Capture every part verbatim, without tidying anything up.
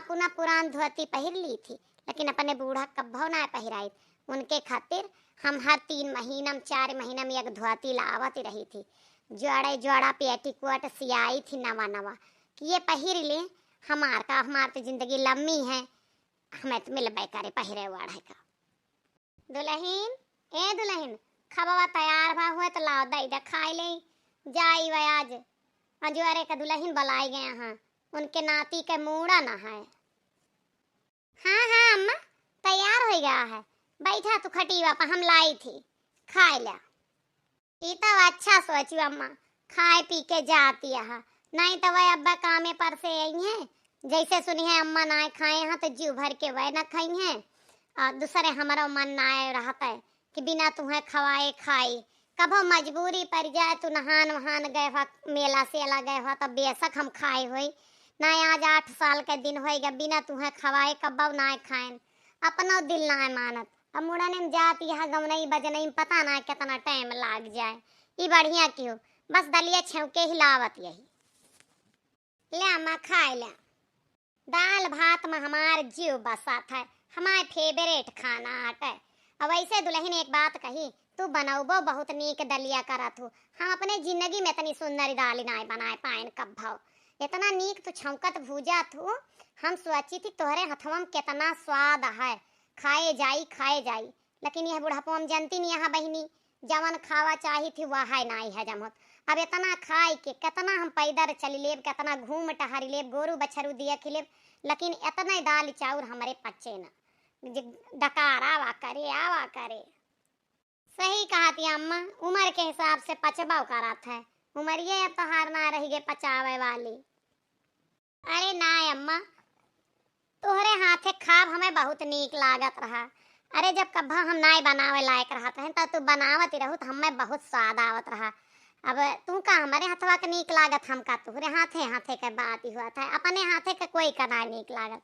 पुना पुरान धोती पहिर ली थी, लेकिन अपने बूढ़ा कब्भौ ना पहिराई। उनके खातिर हम हर तीन महीना में, चार महीना में एक धोती लावत रही थी। जोड़े जोड़ा पेटीकोट सियाई थी नवा नवा, कि ये पहिर ले, हमार का, हमार तो जिंदगी लम्मी है, हमें तो मिलबे करे पहिरे ओढ़े का। दुलहिन, ए दुलहिन, खबवा तैयार भा हुए तो लाव, दई दे खाई ले। जाई वै आज, अजुअरे के दुलहिन बुलाई गए हैं, उनके नाती के मूड़न है। हाँ हाँ अम्मा, तैयार होइ गया है, बैठा तू खटीवा पर, हम लाई थी, खाए ल्या। ई तो अच्छा सोची अम्मा, खाए पी के जाती है, नहीं तो वह अब्बा कामे पर से आई हैं, जैसे सुनी है अम्मा नाय खाए हैं तो जीव भर के वह न खाई हैं, और दूसरे हमारा मन नाय रहता है कि बिना तुम्हें खवाए खाई। कभो मजबूरी पड़ जाए, तू नहान वहान गए हो, मेला सेला गए हो, तो बेशक हम खाए होई, ना आज आठ साल के दिन होई गए, बिना तुम्हें खवाए कब्बौ नाय खाएन, अपनो दिल नाय मानत। अब मुड़ने में जात यह गवनई बजनई में पता ना कितना टाइम लाग जाए। ई बढ़िया कियो, बस दलिया छेंके ही लावत यही। ले अम्मा खाए ले। दाल भात में हमार जीव बसात है, हमार फेवरेट खाना आटे। अब ऐसे दुलहिन एक बात कही, तू बनौबो बहुत नीक दलिया करत हूँ, हम अपने जिंदगी में इतनी सुंदर दाल नाय बनाए पाएन कब्भौ। इतना नीक तू छौंकत भूजत हूँ, हम सोची थी तोहरे हथवा में कितना स्वाद है, खाए जाई, खाए जाई। लेकिन यह बुढ़ापो हम जनती नहीं यहाँ बहिनी, जवन खावा चाही थी वह है नाई हजम होत। अब इतना खाई के कितना हम पैदल चली लेब, कितना घूम टहरी लेब, गोरू बछरू देख लेब, लेकिन इतने दाल चाउर हमरे पचे ना। जे डकार आवा करे, आवा करे। सही कहत या अम्मा, उम्र के हिसाब से पचबो करत है। उमरिये अब तोहार ना रही गे पचावे वाली। अरे ना अम्मा, तोहरे हाथे खाब हमें बहुत नीक लागत रहा। अरे जब कब्भा हम नाय बनावे लायक रहत हैं, तब तू बनावत ही रहू, तो हमें बहुत स्वाद आवत रहा। अब तू का हमरे हथवा के नीक लागत, हम का तोहरे हाथे, हाथे के बात ही हुआ था, अपने हाथे के कोई का नाय नीक लागत।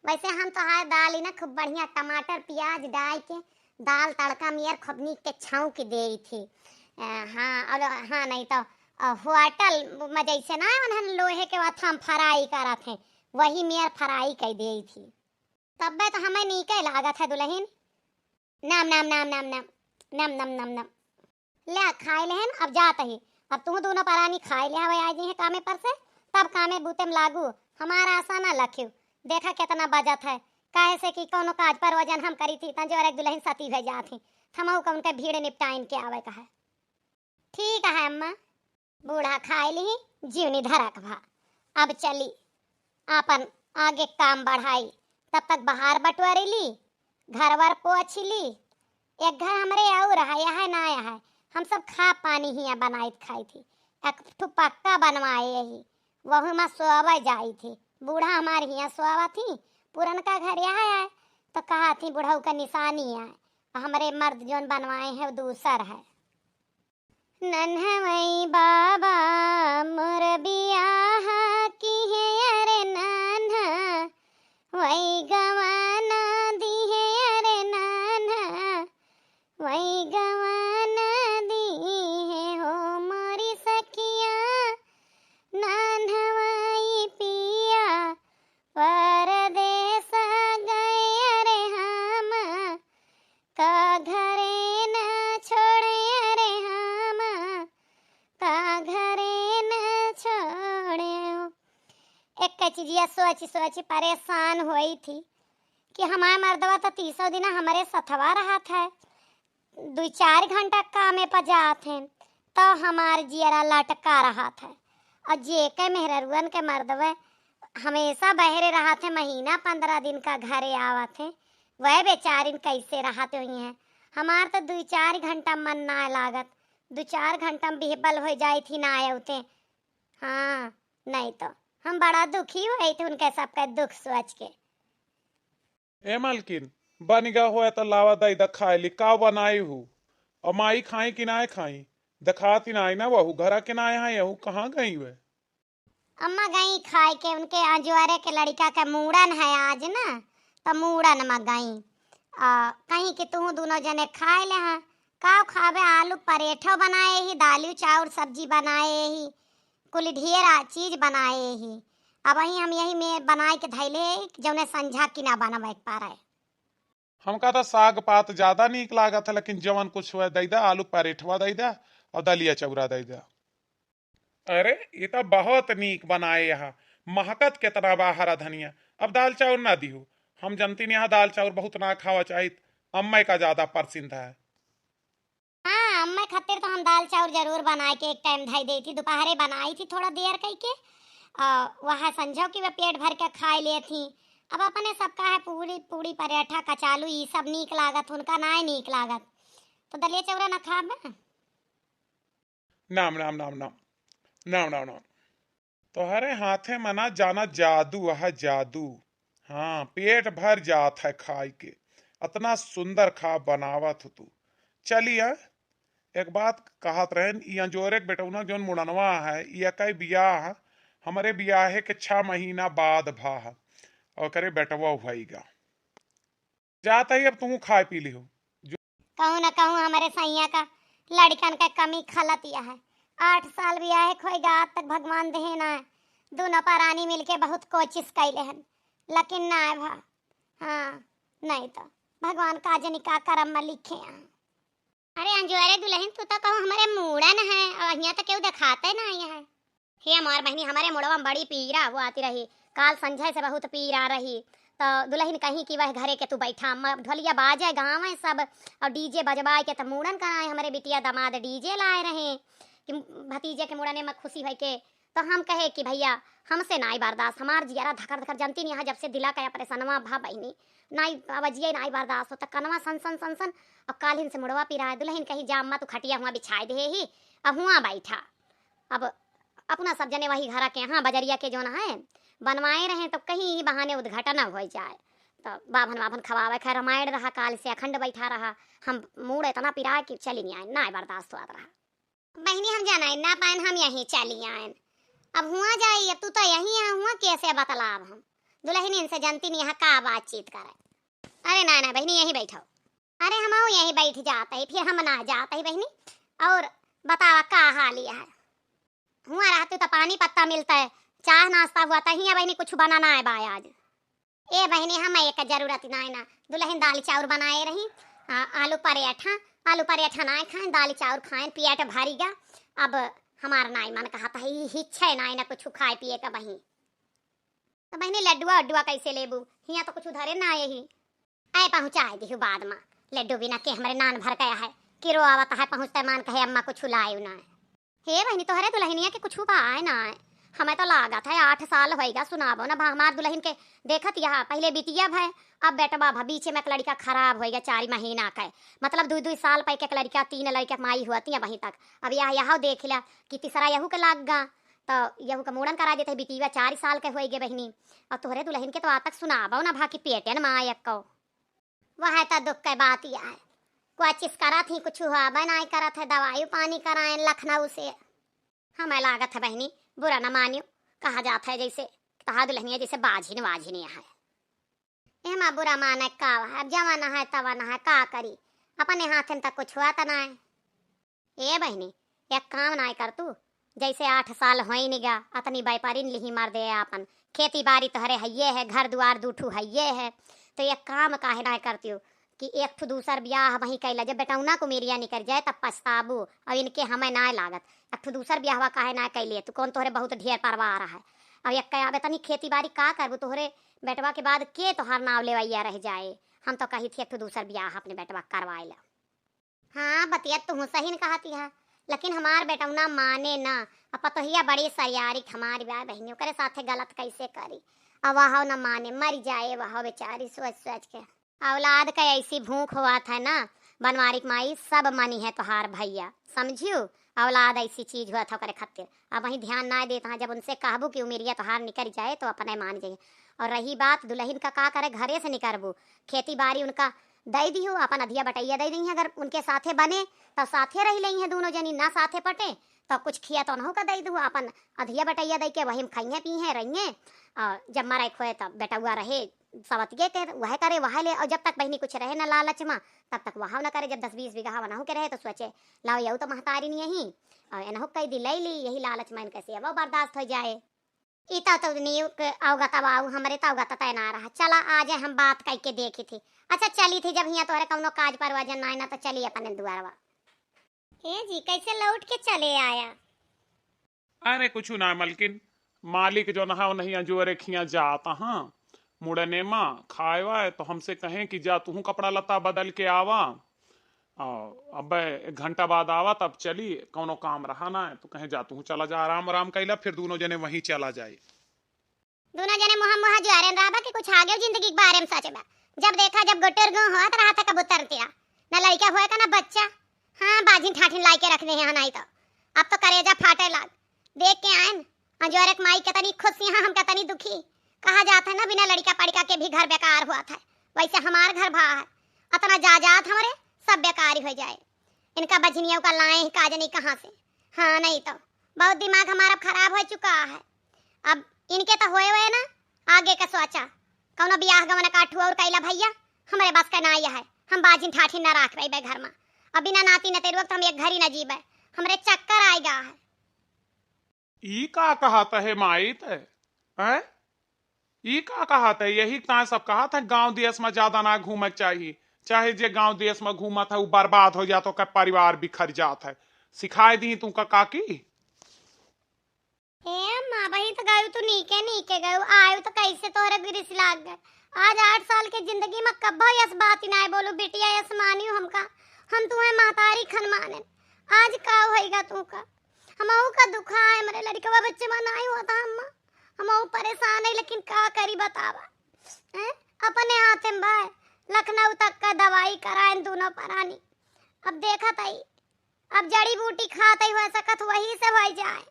वैसे हम तो हाय दाल ही ना खूब बढ़िया टमाटर प्याज डाल के दाल तड़का मियर खूब नीक के छौंक देई थी। अ, हाँ, और हाँ, नहीं तो, अ, होटल में जैसे ना उन्हन लोहे के वथा में फ्राई करत हैं, वही मियर फ्राई कर देई थी। तब्बे तो हमें नीके लागत है दुलहिन। नाम, नाम, नाम, नाम, नाम, नाम, नाम, नाम, नाम। ले, खाए लेहन, अब जात ही। अब तू दोनों परानी खाए ले हवे, आ जइहे कामे पर से, तब कामे बूते में लागू। हमारा आशा ना लख्यू। देखा कितना बजत है, काहे से कि कौनो काज पर वजन हम करी थी, तंजोर एक दुलहिन सती भे जात ही। थमहू का उनके भीड़ निपटाइन के आवे का है। ठीक है अम्मा। बूढ़ा खाए ली, जीवनी धरक भा। अब चली, आपन आगे काम बढ़ाई। तब तक बहार बटोरी ली, घर वर पोछ ली। एक घर हमरे और है, यह ना है, हम सब खा पानी हियाँ बनाइत खाई थी। एक ठो पक्का बनवाए ही, वहू में सोवे जाई थी। बूढ़ा हमार हियाँ सोवा थी, पुरनका घर यह है, तो कहा थी बुढ़ऊ का निशानी है, हमरे मर्द जौन बनवाए हैं वो दूसर है। नन्हवई बाबा मोर बियाह किहे, अरे नन्हा वई गवाना दिहे, अरे नन्हा वई गवाना दिहे हो मोरी सखिया। नन्हवई पिया परदेस गए, अरे हम का घरे न छोड़े, अरे हम का घरे न छोड़े। एक चिजिया सोच सोच परेशान होई थी कि हमार मर्दवा तो तीसों दिन हमरे सथवा रहत है, दुई चार घंटा कामे पर जात हैं, तो हमार जियरा लटका रहत है। और जे के मेहररुअन के मर्दवे हमेशा बहरे रहत है, महीना पंद्रह दिन का घरे आवत है, वह बेचारिन कैसे रहत हुई हैं? हमार तो दुई चार घंटा मन ना लागत, दू चार घंटा में बिहबल हो जाई थी ना आए होते। हाँ, नहीं तो हम बड़ा दुखी हुई थी उनके सबके दुख सोच के। ए मालकिन, बनिगा होए त लावा दई द खाए ली, का बनाई हूँ? और माई खाई कि नाय खाई? देखात ही नाय ना वहू, घरा के नाय है, यहू कहाँ गई वे? अम्मा गई खाए के, उनके अजवारे के लड़का के मूड़न है आज ना, तो मूड़न में गई। आ, कहीं कि तू दोनों जने खाए ले हैं, का खाबे? आलू परेठो बनाए ही, दालू चाउर सब्जी बनाए ही, कुल ढेर आ-, चीज बनाए ही। अबहीं हम यही में बनाए के धइले, जौने संझा की ना बनवे के पारे। हमका तो साग पात ज्यादा नीक लागत है, लेकिन जवन कुछ हुआ दई दा, आलू परेठवा दई दा और दलिया चौरा दई दा। अरे, ई तो बहुत नीक बनाए यहाँ, महकत केतना बा हरा धनिया। अब दाल चाउर ना दिहू, हम जनती नहीं यहाँ दाल चाउर बहुत ना खावा चाहित, अम्मा का ज्यादा पसंद है। हाँ, अम्मा खातिर तो हम दाल चाउर जरूर बनाए के एक टाइम धई देई थी, दोपहरे बनाई थी थोड़ा देर कई के, और वह संझो की वह पेट भर के खाए ले थी। अब अपने सबका है पूरी, पूरी पराठा, कचालू, ई सब नीक लागत, उनका नाय नीक लागत, तो दलिया चौरा ना खाब ना। नाम, नाम, नाम, नाम। नाम, नाम, नाम। तोहरे हाथे मना जाना जादू है, जादू। हाँ, पेट भर जात है खाई के। अतना सुंदर खा बनावत हो तू। चलिए, एक बात कहत रहन, ई अंजोरे के बेटौना जौन मुड़नवा है, ई एकै बियाह हमरे बियाहे के छह महीना बाद भा है। और करे बेटवा हुआईगा। जात ही अब तू खाए पी लिहो। कहूँ न कहूँ हमरे सैया का लड़िकन के कमी खलत यह है। आठ साल बियाहे के होइगा, आज तक भगवान देहे ना है। दोनों परानी मिलके बहुत कोशिश कैले हन, लेकिन ना भा। हाँ, नहीं तो भगवान का जनी का करम में लिखे हैं। अरे अंजुअरे दुलहिन, तू तो कहूँ हमरे मूड़न है, और हियाँ तो केहू देखाते ना है। हे हमार बहिनी, हमरे मुड़वा में बड़ी पीरा हुआती रही, काल संझय से बहुत पीरा रही। तो दुलहिन कहीं कि वह घरे के तू बैठा, म-, ढोलिया बाजे गावे सब, और डीजे बजवाए के तो मूड़न कराए। हमरे बिटिया दामाद डीजे लाए रहे कि भतीजे के मूड़ने में खुशी होई के। तो हम कहे कि भैया, हमसे नाई बर्दाश्त, हमार जियरा धकर धकर, जनती नहीं यहाँ जब से दिला का परेशानवा भा बहिनी, नाई आवाजिए नाई बर्दाश्त होता, कनवा सन सन सन सन। और कालिन से मुड़वा पिराए, दुलहिन कहीं जा अम्मा तू खटिया हुआ बिछाए दे ही, अब हुआ बैठा। अब अपना सब जने वही घरा के, हाँ, बजरिया के जौन है बनवाए रहे, तो कहीं ही बहाने उद्घाटन हो जाए। तो बाभन वाभन खवावे खाए, रामायण रहा, काल से अखंड बैठा रहा। हम मूड़ इतना पिराए कि चली नहीं आए, ना बर्दाश्त होत रहा। बहिनी, हम जाना ना पाएन, हम यहीं चली आएन। अब हुआ जाई, अब तू तो यहीं है, हुआ कैसे बतलाब हम? दुलहिन इनसे जनती नहीं यहाँ का बातचीत करे। अरे ना ना बहिनी, यहीं बैठो। अरे हम यहीं बैठ जाते ही, फिर हम ना जाते ही बहिनी। और बतावा का हाल है? हुआ रहती तो पानी पत्ता मिलता है, चाह नाश्ता हुआ, तही बहिनी कुछ बनाना है बा आज। ए बहिनी, हम एक जरूरत नाय ना, दुलहिन दाल चाउर बनाए रही, आ, आलू परेठा, आलू परेठा नाय खाएन, दाल चाउर खाएन, पेट भरी गा। अब हमार नाय मन कहत है, ई हिच्छे नाय ना कुछ खाए पिए का बहिन। तो बहिनी, लड्डुआ उड्डुआ कैसे लेबू? हियाँ तो कुछ धरे ना यही। आए पहुँचाए दिहु बाद में, लड्डू बिना के हमरे नान भर गया है, किरो आवत है पहुँचते मान कहे अम्मा कुछ लाए ना। हे बहिनी, तोहरे दुलहिनिया के कुछ बा आए ना आए? हमें तो लागत है आठ साल होइगा सुनाबो ना भा हमार दुलहिन के। देखत यहाँ पहले बिटिया भय, अब बेटवा भा, बीच में एक लड़का खराब होइगा चार महीना का, मतलब दो दो साल पै के एक लड़का, तीन लड़का के माई हुआ थी वहीं तक। अब यह यह देख लिया कि तीसरा यहू के लाग गा, तो यहू का मूड़न करा देते बिटिया चार साल के होइगे बहिनी। और तोहरे दुलहिन के तो आज तक सुनाबो ना भा कि पेटे न माँ एक को। वह तो दुख के बात ही आए, कोशिश करत ही, कुछ हुआ बनाए करत है, दवाई पानी कराए लखनऊ से। हमें लागत है बहिनी, बुरा न मानियो, कहा जात है जैसे तहा दुलहिनिया जैसे बाझिन वाझिन है। एमा बुरा माने का है, अब जवन है तवन है, का करी, अपने हाथन तक कुछ हुआ त ना है। ए बहिनी, एक काम नाय कर तू, जैसे आठ साल होई निगा, अतनी व्यापारी लिही मार दे आपन, खेती बारी तोहरे हइये है, घर दुआर दू ठू हइये है, तो एक काम काहे नाय करती हो कि एक ठू दूसर ब्याह वहीं कैला, जब बेटौना को मेरिया निकल जाए तब पछताबू, और इनके हमें नाय लागत, एक ठू दूसर ब्याहवा काहे नाय कैले तू, कौन तोहरे बहुत ढेर परिवार है, अब एक अब इतनी खेती बारी का करबू, तोहरे बेटवा के बाद के तोहार नाव लेवैया रह जाए, हम तो कही थी एक ठू दूसर ब्याह अपने बेटवा करवाए ला। हाँ, बतिया तुहूँ सही न कहती है, लेकिन हमार बेटौना माने ना। अब पतोहिया बड़ी सरियारी हमारी बा बहिनी, ओकरे साथे गलत कैसे करी? अब वह न माने, मर जाए वह बेचारी सोच सोच के। औलाद का ऐसी भूख हुआ था ना, बनवारी के माई सब मनी है तोहार भैया, समझियो? औलाद ऐसी चीज हुआ था ओकरे खातिर। अब वहीं ध्यान ना देत हाँ, जब उनसे कहबू कि उमिरिया तोहार निकल जाए तो अपने मान जाइए। और रही बात दुलहिन का, का करे, घरे से निकरबू, खेती बारी उनका दे दियो, अपन अधिया बटैया दे दी है। अगर उनके साथे बने तो साथे रह लेई है दोनों जनी, ना साथे पटे तो कुछ खिया तो उनहू का दे दू, अपन अधिया बटैया दे के वही में खाइए पी हैं रहिए। और जब मरे खोए तब बेटौआ रहे सवतिये के वह करे वह ले, और जब तक बहिनी कुछ रहे ना लालच में तब तक वह न करे। जब दस बीस बीघा वनहू के रहे तो सोचे लाओ यहू तो महतारी नहीं यही, और एनहू कह दी ले ली, यही लालच में इनके से अब बर्दाश्त हो जाए। ई तो, तो नीक अवगत बाऊ, हमरे तो अवगत तय ना रहा। चला, आज हम बात कइके देखी थी। अच्छा, चली थी, जब हियाँ तोहरे कौनो काज परवाजन ना, ना तो चली अपने दुआरवा। ए जी, कैसे लौट के चले आया? अरे कुछ ना मलकिन, मालिक जो नहा नहीं अजोरे खिया जात हाँ, मुड़ने मा खाए वाए तो हमसे कहें कि जा तू कपड़ा लत्ता बदल के आवा। आ, अब एक घंटा बाद आवा, तब चली, कौनो काम रहा ना है, तो कहें जा तू चला जा, आराम आराम कैला, फिर दोनों जने वहीं चला जाए। दोनों जने मुहा मुहा जुआरे रहबा कि कुछ आगे जिंदगी के बारे में सोचबा। जब देखा जब गुटुर गो होत रहा था कबूतर तिरा, ना लड़का होए का ना बच्चा। हाँ, बाजिन ठाठिन लाई के रख दे हैं, नहीं तो अब तो करेजा फाटे लाग। देख के आयन, अजोरे के माई के तनी खुश यहाँ, हम के तनी दुखी। कहा जात है ना, बिना लड़का पड़का के भी घर बेकार हुआ था, वैसे हमार घर भा है। अतना जा जात हमरे सब बेकार हो जाए। इनका बजनियों का लाए हैं काज नहीं कहाँ से। हाँ, नहीं तो बहुत दिमाग हमारा खराब हो चुका है। अब इनके तो होए हुए ना, आगे का सोचा। कौनो बियाह गवन काठू और कैला भैया, हमरे बस का ना यह है। हम बाजिन ठाठिन ना राख पाइबे घर में। अब बिना नाती नतेरुआ के तो हम एक घर ही ना जीबे। हमरे चक्कर आएगा है। ई का कहत है माई ते? हैं? ई का कहत है? यही ताय सब कहत है गांव देश में ज्यादा ना घूमे के चाही, चाहे जे गांव देश में घूमत है वो बर्बाद हो जात, ओकर परिवार बिखर जात है। सिखाए दी तू का काकी? ए अम्मा, वही तो गयू तू नीके नीके गयू, आयु तो कैसे तोहरे गिरिस लाग गए। आज आठ साल के जिंदगी में कब्बो यस बात ही ना बोलू बिटिया, यस मानियो हमका। हम तुम्हें महतारी खन माने, आज का होइगा तू का? हमहू का दुखा है, हमरे लड़कवा बच्चे में नाई होता अम्मा। हमहू परेशान है, लेकिन का करी बतावा? हैं? अपने हाथे में भाई लखनऊ तक का दवाई कराएन दोनों परानी। अब देखत आई, अब जड़ी बूटी खात आई, हो सकत वही से हो जाए।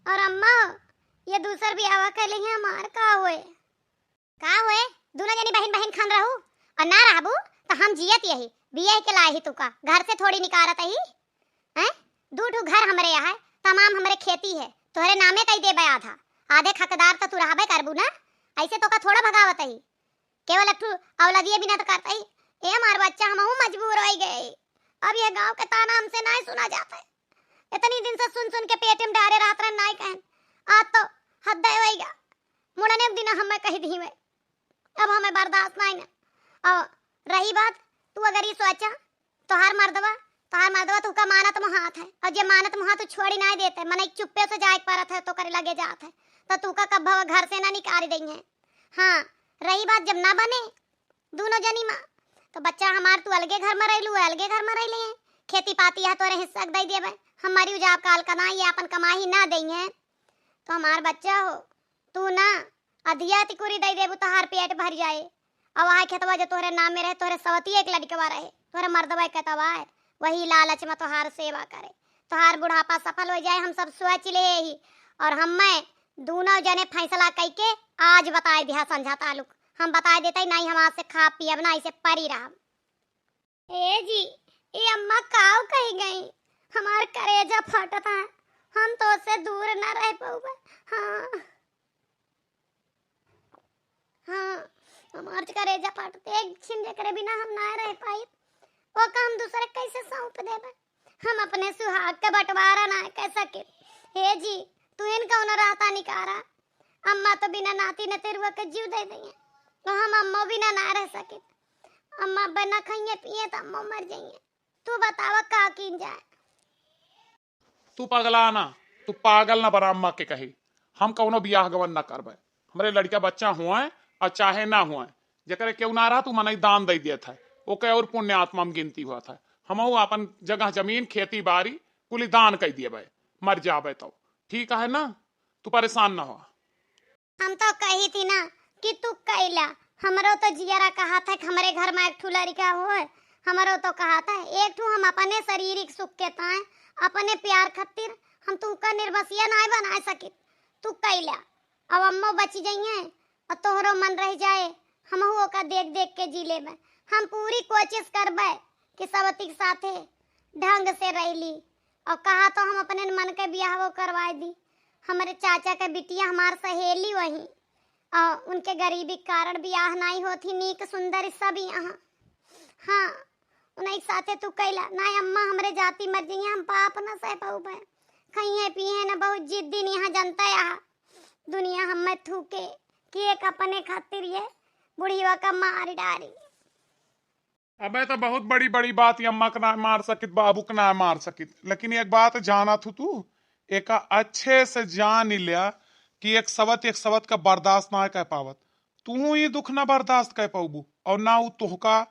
और अम्मा, ये दूसर बियाह कर ली है, हमार का होए? का होए? दोनों जनी बहिन बहिन खान रहू और ना रहबू तो हम जियत यही बियाह के लाए ही तुका घर से थोड़ी निकारत ही। हैं? दू ठू घर हमरे यहाँ है, तमाम हमरे खेती है, तोहरे नामे कई देबे आधा, आधे हकदार तो तू रहबे करबू ना, ऐसे तोका थोड़ा भगावत ही। केवल एक ठू औलादिये बिना तो करत ही। ए हमार बच्चा, हमहू मजबूर हो गए, अब यह गांव के ताना हमसे नाई सुना जाता है। इतनी दिन से सुन सुन के पेट में डारे रहत रहन, नाई कहन, आज तो हद होइगा। मुड़ने दिन हमें कही दी में, अब हमें बर्दाश्त नाई ना। और रही बात, तू अगर ये सोचा, तोहार मर्दवा, तोहार मर्दवा तू का मानत मुहात है, और जे मानत मुहात तू छोड़ी नाई देते, मनई चुप्पे से जाए के परत है, तो करे लगे जात है, तो तू का कब घर से ना निकाल देंगे। हाँ, रही बात जब ना बने, दोनों जनी माँ, तो बच्चा हमार तू अलगे घर में रह लू, अलगे घर में रह लिए, खेती पाती है तोरे हिस्सा के दे देबे, हमारी उजाब काल का ना, ये अपन कमाई ना देंगे, तो हमार बच्चा हो, तू ना अधिया तिकुरी दे देबू, तोहार पेट भर जाए। अब आए खेतवा जो तोहरे नाम में रहे, तोहरे सवती एक लड़कवा रहे, तोहरे मर्दवा एक खेतवा है, वही लालच में तोहार सेवा करे, तोहार बुढ़ापा सफल हो जाए, हम सब सोच ले ही। और हमें दोनों जने फैसला कइके आज बताए दिया संझा तालुक, हम बताए देते ही नहीं, हम आज से खा पियब ना, ऐसे परी रहब। ए जी, ए अम्मा काव कही गई, हमार करेजा फटत है, हम तो से दूर ना रह पाऊबे। हाँ, हाँ, हमार करेजा फटत, एक छिन जेकरे बिना हम ना रह पाई, ओका हम दूसरे कैसे सौंप देबे? हम अपने सुहाग के बंटवारा ना कर सके। हे जी, तू इन कौनो रास्ता निकारा। अम्मा तो बिना नाती नतेरुआ के जीव दे देंगे, तो हम अम्मा बिना ना रह सके। अम्मा बिना खाइए पिए तो अम्मा मर जाइए। तू बतावा का कीन जाए? तू पगला ना, तू पागल ना बना अम्मा के कही। हम कौनो बियाह गवन ना करबे। हमरे लड़का बच्चा हुए और चाहे ना हुए, जेकरे केहू ना रहा, तू मनई दान दे देत है, ओके और पुण्य आत्मा में गिनती हुआ था। हमहू अपन जगह जमीन, खेती बाड़ी कुली दान कर दिए भाई, मर जाबे तो ठीक है ना, तू परेशान ना हो। हम तो कही थी ना कि तू कैला, हमरो तो जियरा कहा था कि हमरे घर में एक ठू लड़का होए, हमरो तो कहा था एक ठू, हम अपने शारीरिक सुख के ताए, अपने प्यार खातिर हम तुमका निर्बसिया नाय बनाए सकित। तू कैला, अब अम्मो बची जइहें और तोहरो मन रह जाए, हमहू ओका देख देख के जी लेबे। हम पूरी कोशिश करबे कि सवती के साथे ढंग से रह ली। और कहा तो हम अपने मन के बियाह वो करवाए दी। हमरे चाचा के बिटिया हमार सहेली वही, और उनके गरीबी के कारण बियाह नाई होत ही नीक सुंदर सब यहाँ। हाँ, उन्हीं साथे तू कैला। नाई अम्मा, हमरे जाति मर जइहें, हम पाप न सह पाउबे। खइहें पिहें न, बहुत जिद्दी न, यहाँ जनता यहाँ। दुनिया हमें थूके कि एक अपने खातिर ये बुढ़िया का मार डारी। अबे तो बहुत बड़ी बड़ी बात, ये अम्मा के ना मार सकित, बाबू के ना मार सकित, लेकिन एक बात जाना थू तू, एका अच्छे से जान लिया कि एक सवत एक सवत का बर्दाश्त ना कर पावत। तू ही दुख ना बर्दाश्त कर पाऊबू और ना उ तोहका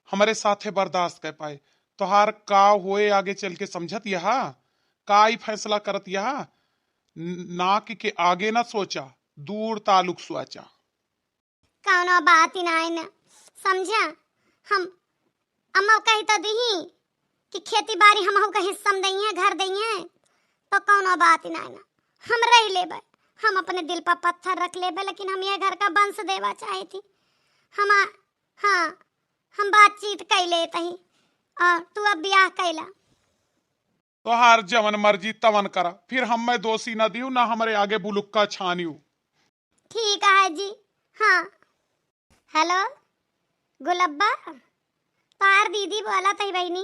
हमरे साथे बर्दाश्त कर पाए। तोहार का होए आगे चल के समझत यहा, का ई फैसला करत यहा? न-, नाक के आगे ना सोचा, दूर तालुक सोचा। कौनो बात ही नाई ना, समझा? हम अम्मा कही तो दीही कि खेती बाड़ी हमहू के हिस्सा में दइहे, घर दइहे, तो कौनो बात ही नाई ना, हम रह लेबे, हम अपने दिल पर पत्थर रख लेबे, लेकिन हम ये घर का वंश देवा चाहे थी। हम, हाँ, हम बातचीत कई लेत ही, और तू अब ब्याह कैला। तोहार जवन मर्जी तवन करा, फिर हमें दोषी न दियो, ना हमरे आगे बुलुक्का छानियो। ठीक है जी। हाँ, हेलो गुलब्बा, तोहार दीदी बोला तही बहिनी,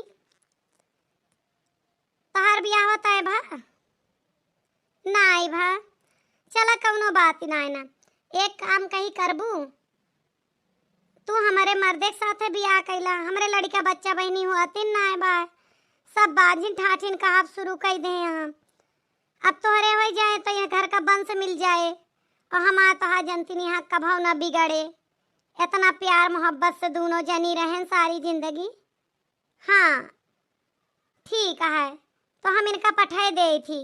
तोहार बियाह होता है भा? नाई भा, चला कौनो बात ही नाई ना, एक काम कही करबू, तू हमरे मर्दे के साथे बियाह कैला, हमरे लड़का बच्चा बहिनी हुआ तीन नाय बा, सब बाजिन ठाठिन कहब शुरू कई दे हम। अब तोहरे हो जाए तो यह घर का वंश मिल जाए और हमार तोहार जनती निहा कभौ न बिगड़े। इतना प्यार मोहब्बत से दोनों जनी रहें सारी जिंदगी। हाँ ठीक है, तो हम इनका पठाए दे थी।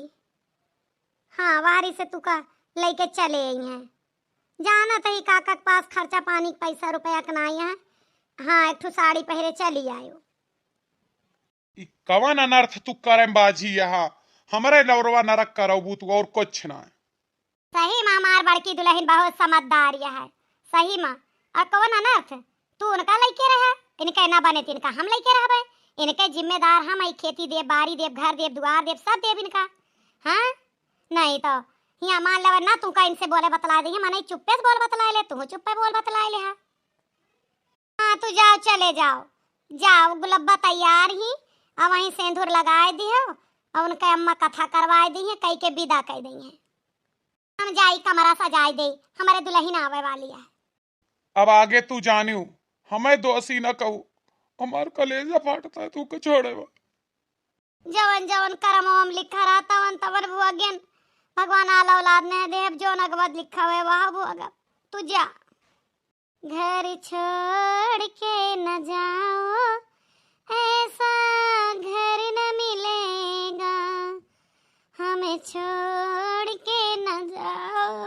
हाँ, वारी से तू का लेके चले आई हैं। जानत ही काका के पास खर्चा पानी के पैसा रुपया के नाई है। हाँ, एक ठो साड़ी पहरे चली आयो। ई कवन अनर्थ तू करम बाजी यहाँ? हमरे लौरवा नरक करबू तू और कुछ ना। सही में हमार बड़की दुलहिन बहुत समझदार है। सही में। और कवन अनर्थ? तू उनका लइके रहा, इनके ना बने त इनका हम लइके रहबे। इनके जिम्मेदार हम, ई खेती देब, बारी देब, घर देब, दुआर देब, सब देब इनका। हाँ, नहीं तो हियाँ मान लेवे ना, तू का इनसे बोले बतला दे, मने चुप्पे से बोल बतला ले, तू चुप्पे बोल बतला ले हा। हाँ, तू जाओ, चले जाओ, जाओ, गुलब्बा तैयार ही, और वहीं सेंधुर लगाए दिहो, और उनके अम्मा कथा करवाए दी है, कई के विदा कर दी है। हम जाई कमरा सजाए दे, हमारे दुलहिन आवे वाली है। अब आगे तू जानियो, हमें दोषी न कहू, हमार कलेजा फाटता है तू के छोड़े बा। जवन जवन करम में लिखा रहा तवन तवन भोगेन, भगवान आला औलाद नहीं देब, जौन अगवत लिखा हुए वह भोगब। तू जा। घर छोड़ के न जाओ, ऐसा घर न मिलेगा, हमें छोड़ के न जाओ।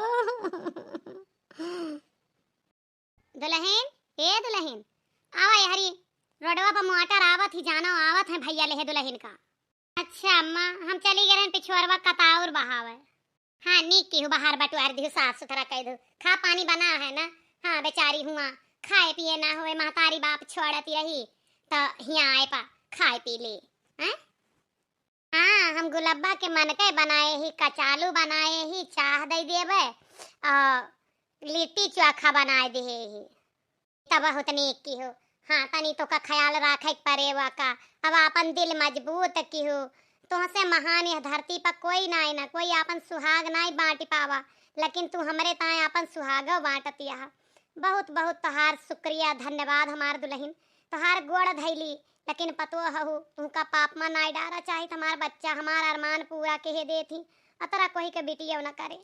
दुलहिन, ए दुलहिन, आवा यहरी, रोडवा पर मोटर आवत ही, जानो आवत है भैया लेहे दुलहिन का। अच्छा अम्मा, हम चली गए रहन पिछुअरवा कताउर बहावे। हाँ, नीक की हूँ, बाहर बटुआर दिहु, साफ सुथरा कह दू, खा पानी बना है ना। हाँ, बेचारी हुआ खाए पिए ना होए, महतारी बाप छोड़त रही, तो हियाँ आए पा खाए पी ले। हैं? हाँ, हम गुलब्बा के मनके बनाए ही, कचालू बनाए ही, चाह दे देबे, और लिट्टी चोखा बनाए दिहे ही। तब बहुत नीक की हो। हाँ, तनी तो का ख्याल राखे के परे वा का। अब आपन दिल मजबूत की हो। तोहसे महान यह धरती पर कोई नाई ना, कोई आपन सुहाग नाई बांट पावा, लेकिन तू हमरे ताए आपन सुहागो बांटत यहा। बहुत बहुत तोहार शुक्रिया, धन्यवाद हमार दुलहिन। तोहार गोड़ धैली, लेकिन पतो हहु, तुहका पाप मा नाई डारा, चाहे हमार बच्चा, हमार अरमान पूरा केहे देत ही, अतरा कोई के बिटियो न करे।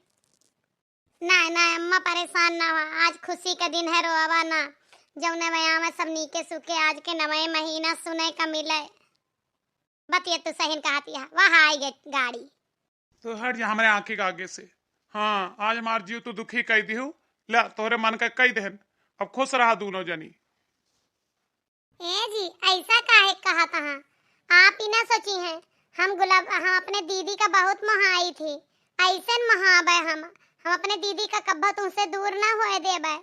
ना, ना अम्मा, परेशान ना हुआ, आज खुशी का दिन है, रोवा ना। जौने बयां में सब नीके सुखे, आज के नवे महीना सुने का मिले। बतिया तू सहीन कहत यह, वह आई गई गाड़ी। तू हट जा हमरे आँखी के आगे से। हाँ, आज हमार जीव तू दुखी कई दिहू। ले, तोहरे मन का कई देहन। अब खुश रहा दोनों जनी। ए जी, ऐसा काहे कहत हैं? आप ही ना सोची हैं, हम गुलाब, हम अपने दीदी का बहुत मोहाई थी, ऐसे मोहाबे हम, हम अपने दीदी का कब्बो तुमसे दूर ना होए देबे।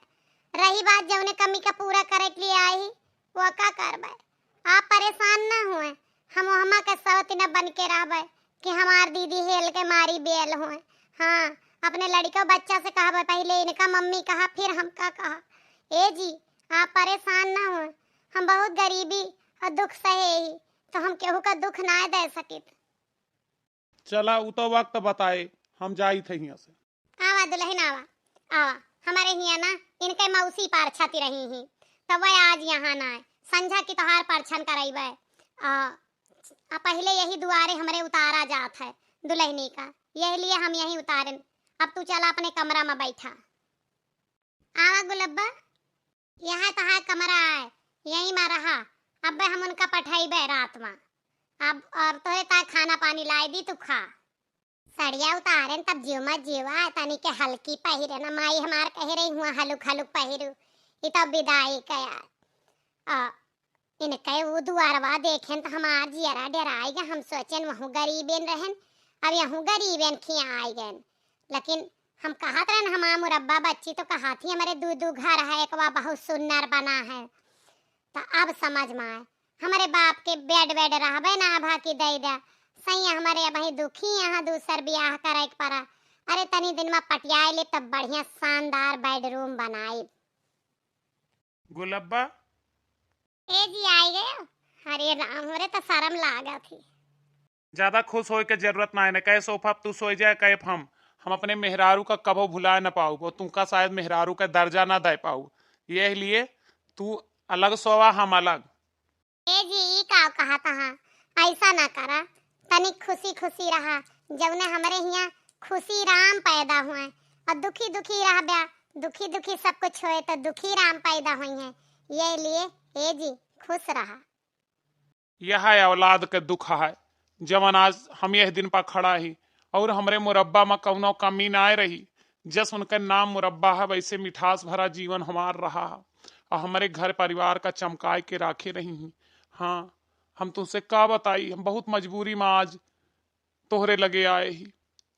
रही बात जौने कमी का पूरा करे के लिए आई, वो का करबे? आप परेशान ना हुए, हम ओहमा के सवती न बन के रहबे कि हमार दीदी हेल के मारी बेल हुए। हाँ, अपने लड़िका बच्चा से कहबे, पहले इनका मम्मी कहा, फिर हमका कहा। ए जी, आप परेशान ना हुए, हम बहुत गरीबी और दुख सहे ही, तो हम केहू का दुख ना दे सकित। चला, उ तो वक्त बताए, हम जाइत है हियाँ से। आवा दुलहिन, आवा, आवा। हमरे हियाँ ना इनके मौसी परछती रही ही, तब वह आज यहाँ ना आए। संझा की तोहार परछन करइबे। आ, आ पहिले यही दुआरे हमरे उतारा जात है दुलहिनी का, यही लिए हम यहीं उतारेन। अब तू चला अपने कमरा में बैठा। आवा गुलब्बा, यह तोहार कमरा है, यहीं में रहा। अब्बे हम उनका पठइबे रात में। अब और तोहरे ताय खाना पानी लाइ दी, तू खा। सड़िया उतारेन तब जीव में जीवा, तनी के हल्की पहिरे ना, माई हमार कहे रही हुआ हलुक हलुक पहिरू। ई तब विदाई का यार। आ, इनके ऊ दुआरवा देखेन त हमार जियरा डेराइगा। हम सोचेन वहूँ गरीबेन रहेन, अब यहूँ गरीबेन खिया आइगेन। लेकिन हम कहत रहेन हमार मुरब्बा बच्ची तो कहत ही हमरे दू दू घर है, एक वा बहुत सुन्नर बना है। त अब समझ में आए, हमरे बाप के बेड वेड रहबे ना भा की दइ दे। सैया हमरे अबहीं दुखी यहाँ दूसर बियाह करे के परा। अरे तनी दिन में पटियाए ले तब बढ़िया शानदार बेडरूम बनाई। गुलब्बा। ए जी, आइ गए। अरे राम, हमरे त शरम लागत ही। ज्यादा खुश होए के जरूरत ना है, न कहे सोफा पे तू सोई जाए, कहे हम, हम अपने मेहरारू का कबो भुलाए न पाऊ, वो तुमका शायद मेहरारू का दर्जा ना दे पाऊ, यह लिए तू अलग सोवा, हम अलग। ए जी, ई का कहा तहा? ऐसा ना करा, तनिक खुशी खुशी रहा, जौने हमरे हियाँ खुशी राम पैदा हुए और दुखी दुखी रहब्या, दुखी दुखी सब कुछ होए तो दुखी राम पैदा हुई हैं। ये लिए ए जी, खुश रहा। यह औलाद के दुख है, जवन आज हम यह दिन पा खड़ा ही और हमरे मुरब्बा में कौनो कमी ना रही। जस उनके नाम मुरब्बा है, वैसे मिठास भरा जीवन हमार रहा है और हमरे घर परिवार का चमकाए के राखे रही ही। हाँ, हम तुमसे का बताई, हम बहुत मजबूरी में आज तोहरे लगे आए ही।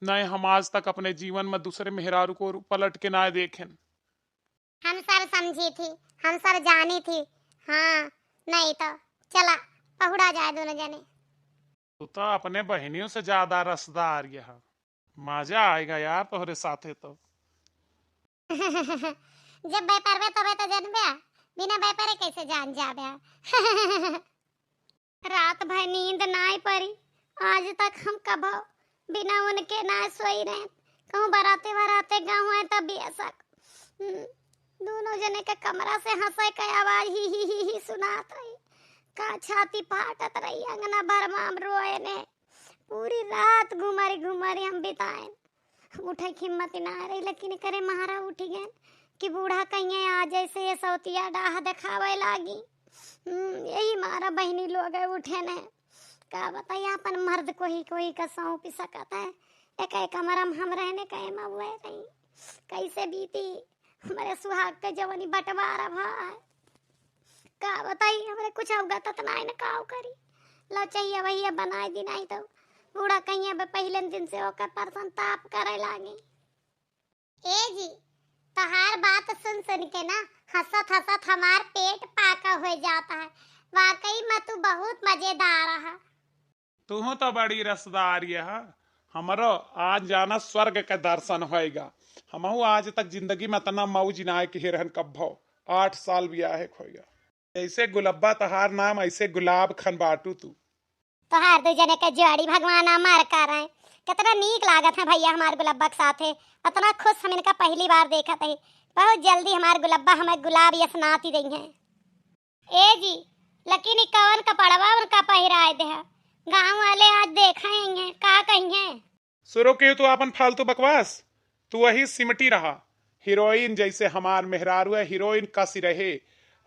नहीं, हम आज तक अपने जीवन में दूसरे मेहरारू को पलट के ना देखेन। हम सब समझी थी, हम सब जानी थी। हाँ, नहीं तो चला, पहुड़ा जाए दोनों जने। तू तो अपने बहनियों से ज्यादा रसदार यह। मजा आएगा यार तोहरे साथे तो। जब व्यापार में तबे तो जनबे, बिना व्यापारे कैसे जान जाबे? रात भर नींद नाय पड़ी। आज तक हम कभो बिना उनके नाय सोई रहे। कहूँ बराते बराते गाँव आए तब बेशक, हम्म, दोनों जने के कमरा से हंसे के आवाज ही, ही, ही, ही सुनात रही। का छाती फाटत रही, अंगना भर में हम रोए ने। पूरी रात घुमरी घुमरी हम बिताए। उठे के हिम्मत ना रही, लेकिन करे महारा उठ गए कि बूढ़ा कहिए आ जैसे ये सौतिया डाह देखावे लागी। हम्म, यही मारा बहिनी लोग उठे ने। का बताई, अपन मर्द कोही कोही का सौंप सकत है। एक, एक कमरा में हम रहने का एमा हुए रही। कैसे बीती हमरे सुहाग के जवानी बंटवारा भाई। का बताई, हमरे कुछ अवगत त नाई न काव करी। ला चाहिए वही बनाए दी, नाई तो बूढ़ा कहिए बे पहले दिन से ओकर परसन ताप करे लागी। ए जी, तोहार बात सुन सुन के ना हंसत हंसत हमार पेट पाका हो जाता है। वाकई में तू बहुत मजेदार है। तुहूँ तो बड़ी रसदार यह। हमरो आज जाना स्वर्ग के दर्शन होएगा। हमहू आज तक जिंदगी में इतना मौज ना किहे रहन कब्भो। आठ साल बियाहे के होएगा। जैसे गुलब्बा तोहार नाम, ऐसे गुलाब खन बाटू तू। तोहार दू जने के जोड़ी भगवान अमर करे। कितना नीक लागत है भैया हमार गुलब्बा के साथे। इतना खुश हम इनका पहली बार देखत है। बहुत जल्दी हमार गुलब्बा हमें गुलाब यस नाती देइहैं। ए जी, लेकिन ई कवन कपड़वा उनका पहिराए देहा? गाँव वाले आज देखइहैं, का कहिहैं? शुरू कियो तू आपन फालतू बकवास, तू वही सिमटी रहा। हीरोइन जैसे हमार मेहरारू है, हीरोइन कसी रहे।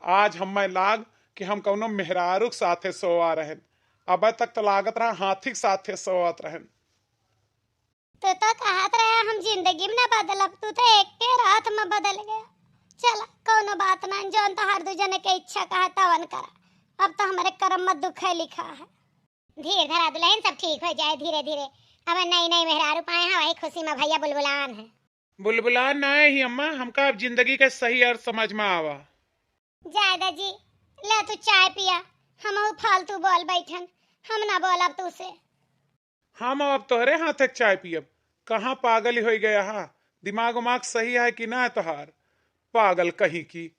आज हमें लाग कि हम कौनो मेहरारू के साथे सोवा रहन। अब तक तो लागत रहा हाथी के साथे सोवत रहन। तू तो कहत रहे हम जिंदगी में ना बदलब, तू तो एक के रात में बदल गया। चला, कौनो बात ना, जौन तोहार दू जने के इच्छा कहा तवन करा। अब तो हमरे करम में दुखे लिखा है। धीर धरा दुलहिन, सब ठीक हो जाए धीरे धीरे। अब नई नई मेहरारू पाए हैं, वही खुशी में भैया बुलबुलान है। बुलबुलान ना है ही अम्मा, हमका अब जिंदगी के सही अर्थ समझ में आवा। जायदा जी, ले तू चाय पिया, हमहू फालतू बोल बैठन, हम ना बोलब तू से। हम अब तोहरे हाथ के चाय पियब। कहाँ पागल होई गया हा? दिमाग उमाग सही है कि ना तोहार? पागल कहीं की।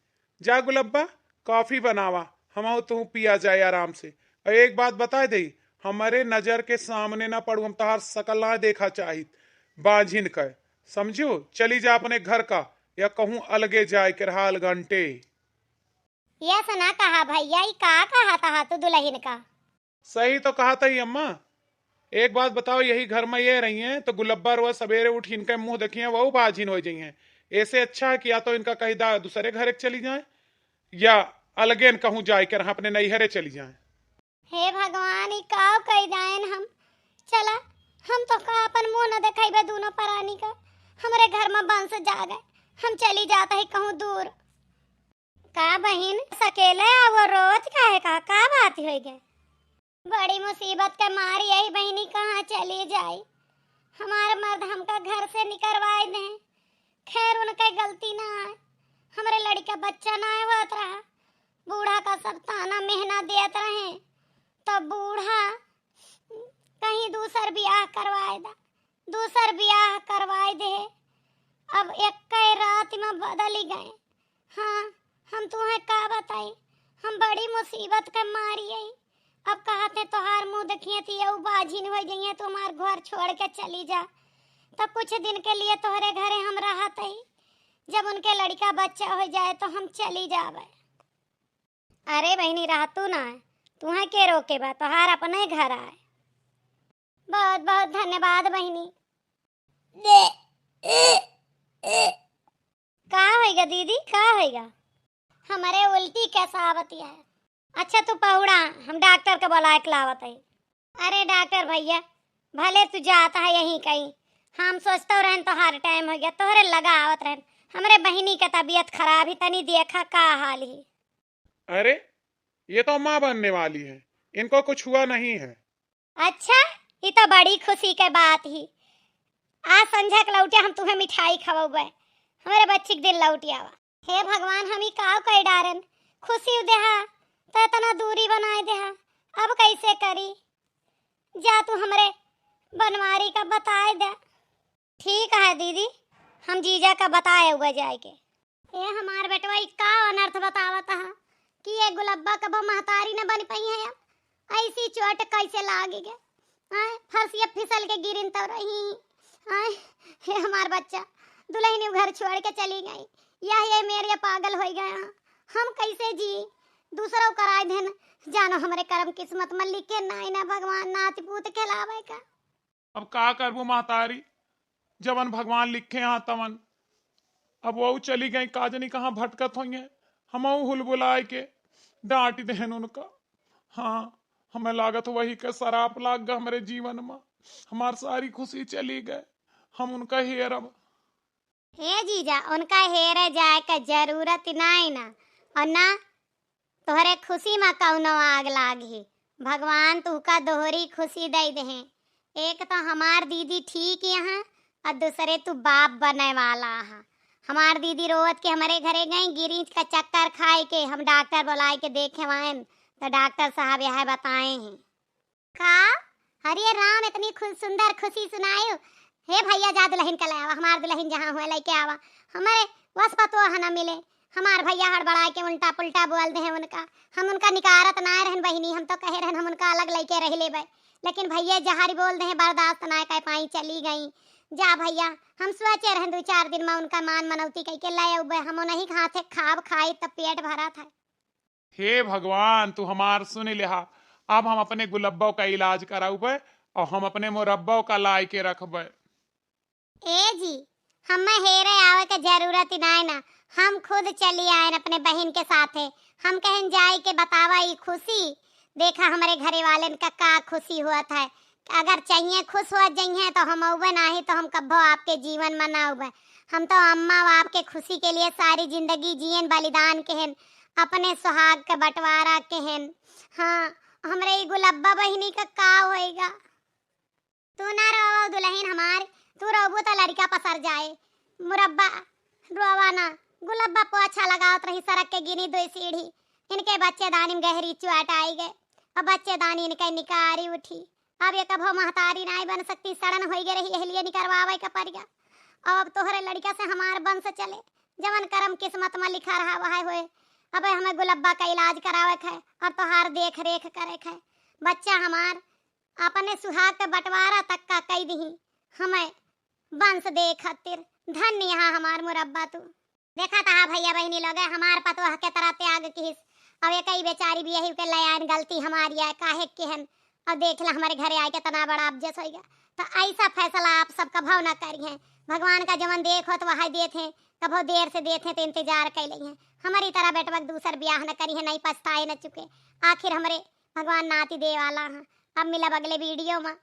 जा गुलब्बा, कॉफी बनावा, हमहू तू पिया जाए आराम से। और एक बात बताए दे, हमरे नजर के सामने ना पड़ू, हम तोहार शकल ना देखा चाहित। बांझिन के समझू, चली जा अपने घर का, या कहूँ अलगे जाए के रहा अलगंटे। ये सना कहा भैया, ई का कहा तहा तू दुलहिन का? सही तो कहा तही अम्मा। एक बात बताओ, यही घर में ये रही हैं तो गुलब्बा रोज सवेरे उठ इनके मुँह देखिए, वहू बाझिन होइ जइहैं। ऐसे अच्छा है कि या तो इनका कही दा दूसरे घरे के चली जाए, या अलगे न कहूँ जाए के रहा अपने नैहरे चली जाए। हे भगवान, ई का कही जाएन हम? चला, हम तो का अपन मुँह न देखइबे दूनो परानी का। हमरे घर में बंस जागे, हम चली जात ही कहूँ दूर। का बहिन, अकेले आवो रोज काहे का, का बात होइ गए? बड़ी मुसीबत के मारी यही बहिनी कहाँ चली जाई। हमार मर्द हमका घर से निकरवाए दें। खैर, उनके गलती ना आए, हमरे लड़िका बच्चा ना आए होत रहा। बूढ़ा का सब ताना मेहना देत रहे, तो बूढ़ा कहीं दूसर बियाह करवाए दा, दूसर बियाह करवाए दे। अब एक रात में बदली गए। हाँ, हम तुहें का बताई, हम बड़ी मुसीबत के मारी आई। अब कहत हैं तोहार मुँह देखिए तो यहू बाझिन होइ जइहैं, तू हमार घर छोड़ के चली जा, तो कुछ दिन के लिए तोहरे घरे हम रहत ही। जब उनके लड़िका बच्चा होइ जाए तो हम चली जाबे। अरे बहिनी, रहतू ना, तुहें के रोके बा, तोहार अपने घर आए। बहुत बहुत धन्यवाद बहिनी। का होइगा दीदी, का होइगा? हमरे उल्टी कैसा आवती है। अच्छा तू पहुड़ा, हम डॉक्टर के बुलाए के लावत है। अरे डॉक्टर भैया, भले तू जात है यहीं कहीं, हम सोचते रहन तोहार टाइम होइ गया, तोहरे लगा आवत रहन। हमरे बहिनी के तबीयत खराब ही, तनी देखा का हाल ही। अरे, ये तो माँ बनने वाली है, इनको कुछ हुआ नहीं है। अच्छा, ई तो बड़ी खुशी के बात ही। आज संझा के लौटिया हम तुहें मिठाई खवउबे, हमरे बच्ची के दिन लौटि आवा। हे भगवान, हम ई काव कइ डारेन, खुशी देहा तो इतना दूरी बनाए देहा, अब कैसे करी? जा तू हमरे बनवारी का बताए दे। ठीक है दीदी, हम जीजा का बताए हुआ जाए के। ए हमार बेटवा, ई का अनर्थ बतावत हा कि ये गुलब्बा कबो महतारी न बन पइहैं। अब ऐसी चोट कैसे लागी गे? आय, फरसिया फिसल के गिरिन तो रही। आय, हे हमार बच्चा, दुलहिन घर छोड़ के चली गई। यह ये मेरे पागल होइ गया, हम कैसे जी? दूसरो कराए देन। जानो हमरे करम किस्मत में लिखे नाई ना भगवान नाती पूत खेलावे का। अब का करबू महतारी, जवन भगवान लिखे हाँ तवन। अब वहू चली गई, का जनी कहाँ भटकत होइहैं। हमहू हुलबुलाए के डाँटि देहन उनका। हाँ, हमें लागत वही के सराप लाग गा हमरे जीवन में। हमार सारी खुशी चली गए, हम उनका हेरब। हे जीजा, उनका हेरे जाए के जरूरत नाई ना, और ना तोहरे खुशी में कउनो आग लागी। भगवान तुहका दोहरी खुशी दइ देहें। एक तो हमार दीदी ठीक यहाँ, और दूसरे तू बाप बने वाला हा। हमार दीदी रोवत के हमरे घरे गई, गिरिंच का चक्कर खाए के हम डॉक्टर बुलाए के देखे आएन, तो डॉक्टर साहब यह बताए हैं। का? हरे राम, इतनी खुश, सुंदर खुशी सुनायो। हे भैया, जा दुलहिन का ले आवा, हमार दुलहिन जहाँ हुए लइके आवा। हमरे वस पतोह ना मिले, हमार भैया हड़बड़ाए के उल्टा पुल्टा बोल देहें उनका। हम उनका निकारत ना रहन बहिनी, हम तो कहे रहन हम उनका अलग लइके रह लेबे, लेकिन भैया जहरी बोल देहें, बर्दाश्त ना कर पाई, चली गई। जा भैया, हम सोचे रहन दो चार दिन में उनका मान मनौती कइके ले अउबे, हम उन्हीं के हाथे खाब खाई तब पेट भरत है। हे भगवान, तू हमार सुन लेहा। अब हम अपने गुलब्बो का इलाज कराउबे और हम अपने मुरब्बो का लाए के रखबे। ए जी, हमें हेरे आवे के जरूरत ही नाय ना, हम खुद चली आएन अपने बहिन के साथे। हम कहन जाए के बतावा ई खुशी, देखा हमरे घरे वालेन का, का खुशी होत है। अगर चाहिए खुश हो जइहें तो हम अउबे, नाही तो हम कब्बो आपके जीवन में ना अउबे। हम तो अम्मा बाप के खुशी के लिए सारी जिंदगी जियन, बलिदान केहेन, अपने सुहाग के बंटवारा केहेन। हाँ, हमरे ई गुलब्बा बहिनी का का होएगा? तू ना रोवो दुलहिन हमार, तू रोबू त लड़िका पसर जाए। मुरब्बा रोवा ना, गुलब्बा पोछा लगावत रही, सरक के गिनी दुई सीढ़ी, इनके बच्चेदानी में गहरी चोट आई गए और बच्चेदानी इनके निकारी उठी। अब ये कभो महतारी नाय बन सकती, सड़न होई गए रही, एहलिए निकरवावे का परिया। और अब तोहरे लड़िका से हमार वंश चले, जवन करम किस्मत में लिखा रहा वह होए। अब हमें गुलब्बा का इलाज करावे के है और तोहार देख रेख करे के है। बच्चा हमार अपने सुहाग के बंटवारा तक का कई दिही, हमें वंश दे खातिर। धन्य हा हमार मुरब्बा तू। देखा था भैया बहिनी लोग, हमार पतोह के तरह त्याग किहिस। अब ये कई बेचारी बियही के ले आइन, गलती हमारी है, काहे के हन। अब देख ला हमारे घरे आए कितना बड़ा अबजस होइगा। तो ऐसा फैसला आप सब कभो ना करिहें। भगवान का जवन देख होत वही देत हैं, कभो देर से देत हैं तो इंतजार कर लें। हमारी तरह बेटवा के दूसर ब्याह न करिहें, नहीं पछताए न चुके। आखिर हमरे भगवान नाती दे वाला हैं। अब मिलब अगले वीडियो में।